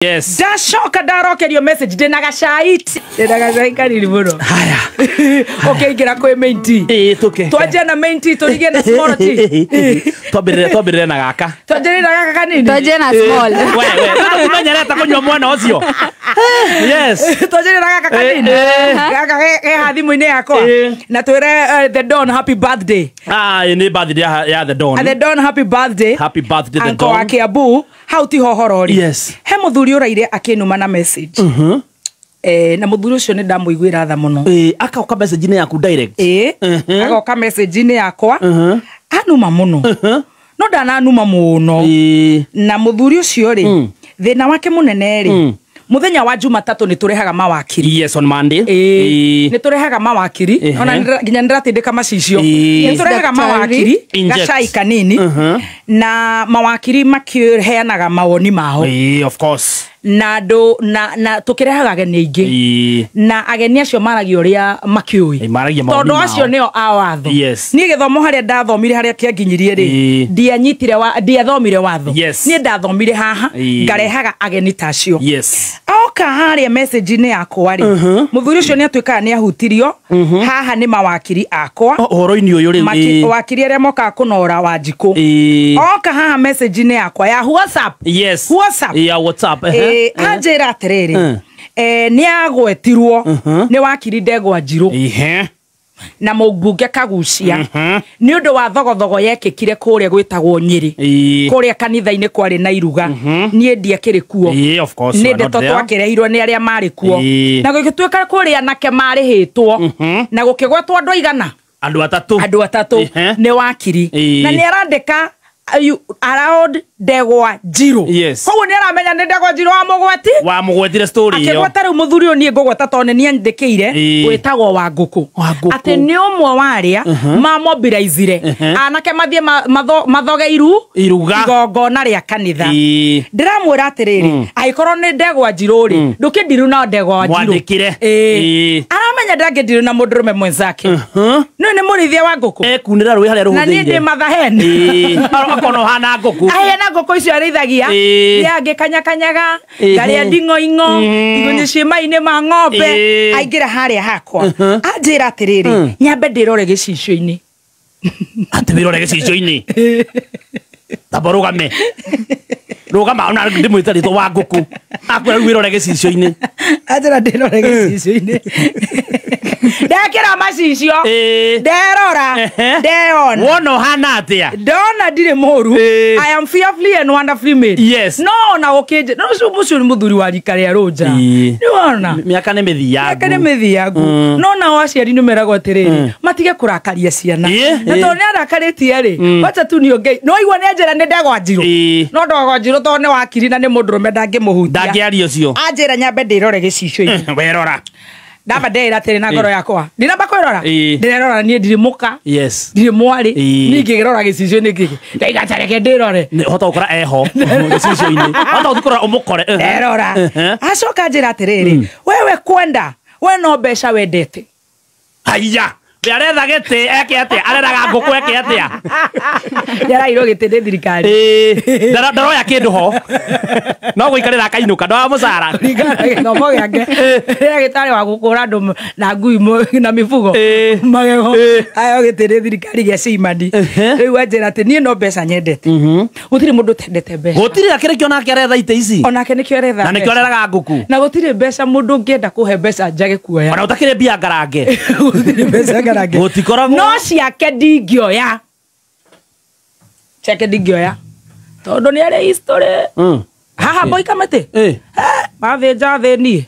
Yes. Ndacoka ndarokerio message ndina gacai, ndina gacai kanini muno. Haya. Okay, ingira kwi main tea. Ĩĩ, tũke. Twanjie na main tea, tũrigie na small tea. Twambĩrĩre na gaka. Twanjie na gaka kanini. Twanjie na small. We, we, tumenyerete kũnyua mwana ũcio. Yes. Twanjie na gaka kanini. Gaka ke ha thimũ-inĩ yakwa. Na twĩre The Don happy birthday. Ah, nĩ birthday ya The Don. The Don happy birthday. Happy birthday The Uncle Don. wa Kiambu, hau ti hohoro ri. Yes. He muthuri uraire akinuma na message. Na muthuri ucio ni ndamuiguira tha muno. Akoka message-inĩ yaku direct. Agoka message-inĩ yakwa. Anuma muno. No ndananuma muno. Na muthuri ucio ri, thina wake munene ri, muthenya wa Jumatatu ni turehaga mawakiri. Yes, on Monday. Ni turehaga mawakiri. Ona nginya ndiratindika macicio. Ni turehaga mawakiri gacai kanini. Na mawakiri makiheanaga mawoni mao. Of course. Na ndo na tukirehaga ageni aingĩ. Na ageni acio maragia ũrĩa makĩũĩ. Tondũ acio nĩo a watho. Niĩ gĩthomo harĩa ndathomire harĩa kĩanginyirie rĩ, ndianyitire wa ndiathomire watho. Niĩ ndathomire haha ngarehaga ageni ta acio. Oka harĩa message-inĩ yakwa rĩ, mũthuri ũcio nĩatuĩkaga nĩahutirio haha nĩ mawakiri akwa. Ũhoro-inĩ ũyũ rĩu. Wakiri arĩa mokaga kũnora Wanjikũ. Oka haha message-inĩ yakwa ya WhatsApp. Yes. WhatsApp. Ya WhatsApp. Anjĩra atĩrĩrĩ, nĩagwetirwo nĩ wakiri Ndegwa Njirũ na mũmbunge Kagucia nĩ ũndũ wa thogothogo yekĩkire kũrĩa gwĩtagwo Nyĩrĩ, kũrĩa kanitha-inĩ kwarĩ na iruga. Niĩ ndiakĩrĩ kuo, nĩ ndeto twakĩreirwo nĩ arĩa marĩ kuo, na gũgĩtuĩka kũrĩa anake marĩhĩtwo na gũkĩgwetwo andũ aigana, andũ atatũ, andũ atatũ nĩ wakiri, na nĩ arandĩka around Ndegwa Njirũ. Koguo nĩ aramenya nĩ Ndegwa Njirũ wa mũgwati, wa mũgwetire story ĩyo. Akĩgweta rĩu mũthuri ũyũ niĩ ngũgweta tondũ nĩ niandĩkĩire, wĩtagwo Wangũkũ, atĩ nĩ ũmwe wa arĩa mamobilizire anake mathiĩ mathoge iruga igongona rĩa kanitha. Ndĩramwĩra atĩrĩrĩ, angĩkorwo nĩ Ndegwa Njirũ rĩ, ndũkĩndiru na Ndegwa Njirũ. Mwandĩkĩre. Aramenya ndangĩndiru na mũndũrũme mwenzake. No nĩ mũrĩithia wa ngũkũ. Ekunĩra rũĩ harĩa rũhũthĩire. Na niĩ ndĩ mathahen. Akona ũhana ngũkũ. Ahana ngũkũ icio arĩithagia. Nĩ kanyakanyaga, ngarĩa nding'oing'o, igunyũ ciĩ mai-inĩ ma ng'ombe. Aingĩra harĩa hakwa. Anjĩra atĩrĩrĩ, nyambe ndĩrore gĩcicio-inĩ. Atĩ wĩrore gĩcicio-inĩ? Tamba rũgame. Rũgama ona ndĩmwĩte rĩtwa wa ngũkũ. Akwĩra rĩu wĩrore gĩcicio-inĩ. Anjĩra ndĩrore gĩcicio-inĩ. Ndekĩra macicio, nderora, ndeyona. Wona ũhana atĩa? Ndona ndirĩ mũru. I am fearfully and wonderfully made. Yes. No ona gũkĩnjĩ, no ũcio mũcio nĩ mũthuri wa rika rĩa Rũnja. Nĩwona? Mĩaka nĩ mĩthiangu. Mĩaka nĩ mĩthiangu. No nao aciari nĩ meragwo atĩrĩrĩ, matige kũrakaria ciana. Na tondũ nĩ arakarĩtie rĩ, wacha tu niongei. No igua nĩ anjĩra nĩ Ndegwa Njirũ. No Ndegwa Njirũ tondũ nĩ wakiri na nĩ mũndũrũme ndangĩmũhutia. Ndangĩaria ũcio. Anjĩra nyambe ndĩrore gĩcicio-inĩ. Werora. Ndamba ndeĩra atĩrĩ na ngoro yakwa, ndinamba kwĩrora, ndĩrerora niĩ ndirĩ mũka, ndirĩ mwarĩ, niĩ ngĩrora gĩcicio-inĩ gĩkĩ ndaiga ta reke ndĩrore. Hota gũkora eho gĩcicio-inĩ, hota gũkora ũmũkore. Nderora. Acoka anjĩra atĩrĩrĩ, wewe kwenda, we no mbeca wendete. Haiya, we aretha gĩtĩ eke atĩa? Areraga ngũkũ eke atĩa? Nĩarairwo gĩtĩ nĩ thirikari. Ndaroya kĩndũ ho. No gũikarĩra akainũka, ndoya mũcara. Kũringana na gĩthomo gĩake, ndagĩtarĩ wa gũkũra andũ na ngui na mĩbugo magego. Aheo gĩtĩ nĩ thirikari gĩa Cimani. Rĩu anjĩra atĩ niĩ no mbeca nyendete. Gũtirĩ mũndũ ũtendete mbeca. Gũtirĩ akĩrĩ kĩo nake aretha itĩ ici. Onake nĩkĩo aretha Na nĩkĩo mbeca. areraga ngũkũ. Na gũtirĩ mbeca mũndũ ũngĩenda kũhe mbeca njage kuoya. Ona ũtakĩrĩ mbia ngarange. Gũtirĩ mbeca ngarange. Gũtikoragwo. No ciake ndingĩoya. Ciake ndingĩoya. Tondũ nĩ arĩ history. Haha Mboi Kamĩtĩ. Mathĩnja thĩni.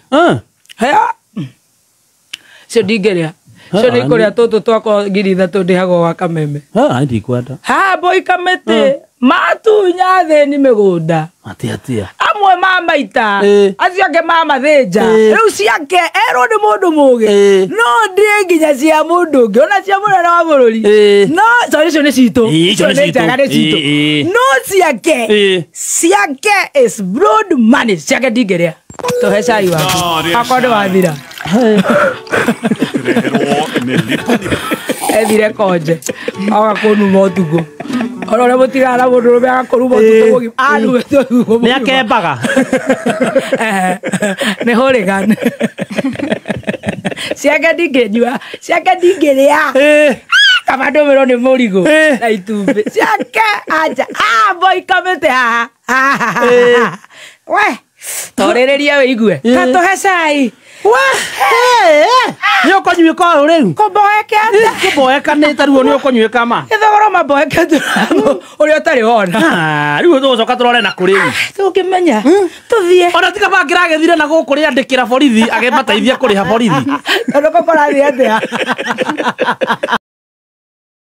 Cio ndingĩrĩa. Cio nĩ ikũrĩa tũtũ twakwa 3,000 ndĩhagwo gwa Kameme. Ndikwenda. Haha Mboi Kamĩtĩ matunya thĩni mĩgũnda. Atĩa atĩa? Amwe mamaita, acio angĩ mamathĩnja. Rĩu ciake erwo nĩ mũndũ mũgĩ. No ndĩe nginya cia mũndũ ũngĩ, ona cia mũnene wa bũrũri. No sorry, icio nĩ citũ. Icio nĩ Icio nĩ njega, nĩ citũ. citũ. No ciake, ciake is broad money. Ciake ndingĩrĩa. Tũhe cai waku. Akwa nĩ wathira. Ethire konje. Oka kũnuma ũtukũ. Ona ũrĩa mũtigana na mũndũrũme agakũruma ũtukũ mũgima arumĩte ũtukũ Nĩ mũgima. akembaga. Nĩ hooligan. Ciake ndingĩnyua, ciake ndingĩrĩa. Kaba ndũmĩrwo nĩ mũrigo na itumbĩ ciake anja mboikamĩte haha. We torĩrĩria wĩigue ta tũhe cai. Nĩ ũkũnyuĩka ũyũ rĩu. Kũmboekete. Kũmboekanĩte rĩu nĩ ũkũnyuĩka ma. Gĩthogoro mamboekete ũrĩa ũtarĩ wona. Rĩu tũgũcoka tũrore na kũ rĩu. Tũngĩmenya tũthiĩ. Ona tiga bangĩragethire na gũkũ rĩandĩkĩra borithi agĩmateithia kũrĩha borithi. Tondũ kũrathiĩ atĩa?